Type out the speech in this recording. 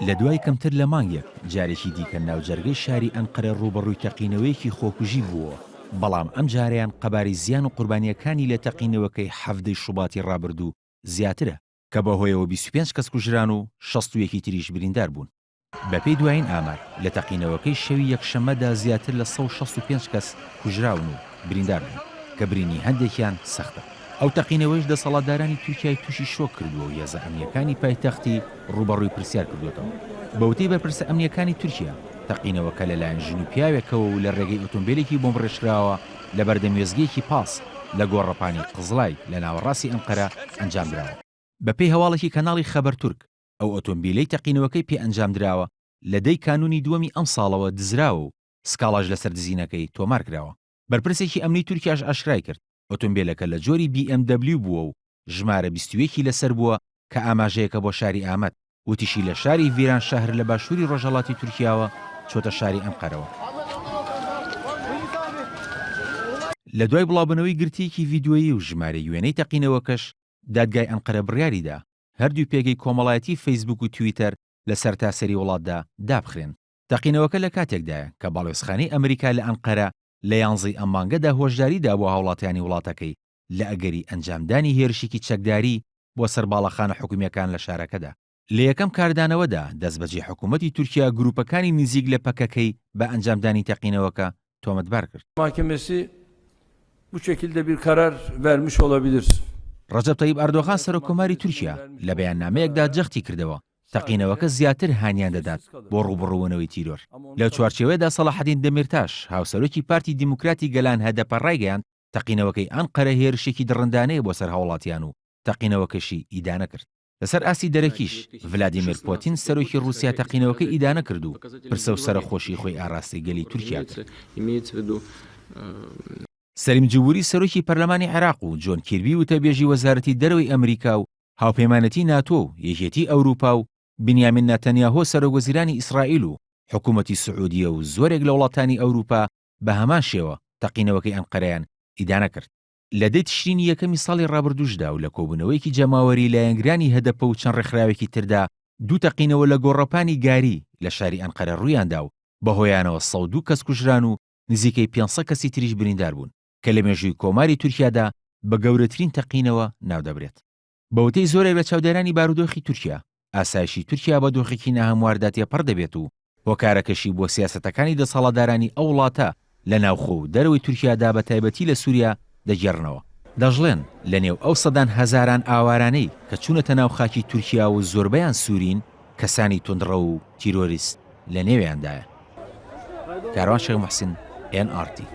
لە دوای کەمتر لە مانگێک، جارێکی دیکە ناوجەرگەی شاری ئەنقەرە ڕووبەڕووی تەقینەوەیەکی خۆکوژی بووەوە، بەڵام ئەمجارەیان قەبارەی زیان و قوربانییەکانی لە تەقینەوەکەی حەڤدەی شوباتی ڕابردوو زیاترە، کە بەهۆیەوە 25 کەس کوژران و 61 ی تریش بریندار بوون. بەپێی دوایین ئامار، لە تەقینەوەکەی شەوی یەکشەممەدا زیاتر لە 165 کەس کوژراون و بریندار بوون، کە برینی هەندێکیان سەختە. ئەو تەقینەوەیش دەسەڵاتدارانی تورکیای تووشی شۆک کردووە و هێزە ئەمنییەکانی پایتەختی ڕووبەڕووی پرسیار کردووەتەوە. بە وتەی بەرپرسە ئەمنییەکانی تورکیا، تەقینەوەکە لەلایەن ژن و پیاوێکەوە و لە ڕێگەی ئۆتۆمبێلێکی بۆمبڕێژکراوە لە بەردەم وێستگەیەکی پاس لە گۆڕەپانی قزڵای لە ناوەڕاستی ئەنقەرە ئەنجامدراوە. بەپێی هەواڵێکی کەناڵی خەبەرتورک، ئەو ئۆتۆمبیلەی تەقینەوەکەی پێ ئەنجامدراوە لە دەی کانوونی دووەمی ئەمساڵەوە دزراوە و سکاڵاش لەسەر دزینەکەی تۆمارکراوە. بەرپرسێکی ئەمنی تورکیاش ئاشکرایکرد، ئۆتۆمبیلەکە لە جۆری BMW بووە و ژمارە 21 ی لەسەر بووە کە ئاماژەیەکە بۆ شاری ئامەد، وتیشی لە شاری ڤیرانشەهر لە باشووری ڕۆژهەڵاتی تورکیاوە چۆتە شاری ئەنقەرەوە. لە دوای بڵاوبوونەوەی گرتەیەکی ڤیدیۆیی و ژمارەیەک وێنەی تەقینەوەکەش، دادگای ئەنقەرە بڕیاریدا هەردوو پێگەی کۆمەڵایەتی فەیسبوک و تویتەر لە سەرتاسەری وڵاتدا دابخرێن. تەقینەوەکە لە کاتێکدایە کە باڵیۆزخانەی ئەمریکا لە ئەنقەرە لە یانزەی ئەم مانگەدا هۆشداری دابووە هاوڵاتیانی وڵاتەکەی لە ئەگەری ئەنجامدانی هێرشێکی چەکداری بۆ سەر باڵەخانە حکومییەکان لە شارەکەدا. لە یەکەم کاردانەوەدا دەستبەجێ حکومەتی تورکیا گروپەکانی نزیک لە پەکەکەی بە ئەنجامدانی تەقینەوەکە تۆمەتبار کرد. Mahkemesi bu şekilde bir karar vermiş olabilir. ڕەجەب تەیب ئەردۆغان سەرۆککۆماری تورکیا لە بەیاننامەیەکدا جەختی کردەوە، تەقینەوەکە زیاتر هانیان دەدات بۆ ڕووبەڕووبوونەوەی تیرۆر. لەو چوارچێوەیەدا سەڵاحەدین دەمیرتاش، هاوسەرۆکی پارتی دیموکراتی گەلان هەدەپە ڕایگەیاند، تەقینەوەکەی ئەنقەرە هێرشێکی دڕندانەیە بۆ سەر هاوڵاتیان و تەقینەوەکەشی ئیدانە کرد. لەسەر ئاستی دەرەکیش، ڤلادیمێر پۆتین سەرۆکی ڕووسیا تەقینەوەکەی ئیدانە کرد و پرسە و سەرەخۆشیی خۆی ئاراستەی گەلی تورکیا کرد. سەلیم جبوری سەرۆکی پەرلەمانی عێراق و جۆن کیربی وتەبێژی وەزارەتی دەرەوەی ئەمریکا و هاوپەیمانێتی ناتۆ و یەکێتی ئەوروپا و بنیامین ناتەنیاهۆ سەرۆکوەزیرانی ئیسرائیل و حکوومەتی سعودیە و زۆرێک لە وڵاتانی ئەوروپا بە هەمان شێوە تەقینەوەکەی ئەنقەرەیان ئیدانە کرد. لە دەی تشرینی یەکەمی ساڵی ڕابردووشدا و لە کۆبوونەوەیەکی جەماوەری لایەنگرانی هەدەپە و چەند ڕێکخراوێکی تردا دوو تەقینەوە لە گۆڕەپانی گاری لە شاری ئەنقەرە ڕوویاندا و بەهۆیانەوە 102 کەس کوژران و نزیکەی 500 کەسی تریش بریندار بوون کە لە مێژووی کۆماری تورکیادا بە گەورەترین تەقینەوە ناودەبرێت. بە وتەی زۆرێک لە چاودێرانی بارودۆخی تورکیا، ئاسایشی تورکیا بە دۆخێکی ناهەمواردا تێپەڕ دەبێت و هۆکارەکەشی بۆ سیاسەتەکانی دەسەڵاتدارانی ئەو وڵاتە لە ناوخۆ و دەرەوەی تورکیادا بە تایبەتی لە سوریا دەگێڕنەوە. دەشڵێن، لە نێو ئەو سەدان هەزاران ئاوارانەی کە چوونەتە ناو خاکی تورکیا و زۆربەیان سورین، کەسانی توندڕەو و تیرۆریست لە نێویاندایە. کاروان شێخ موحسین، ئێن ئاڕ تی.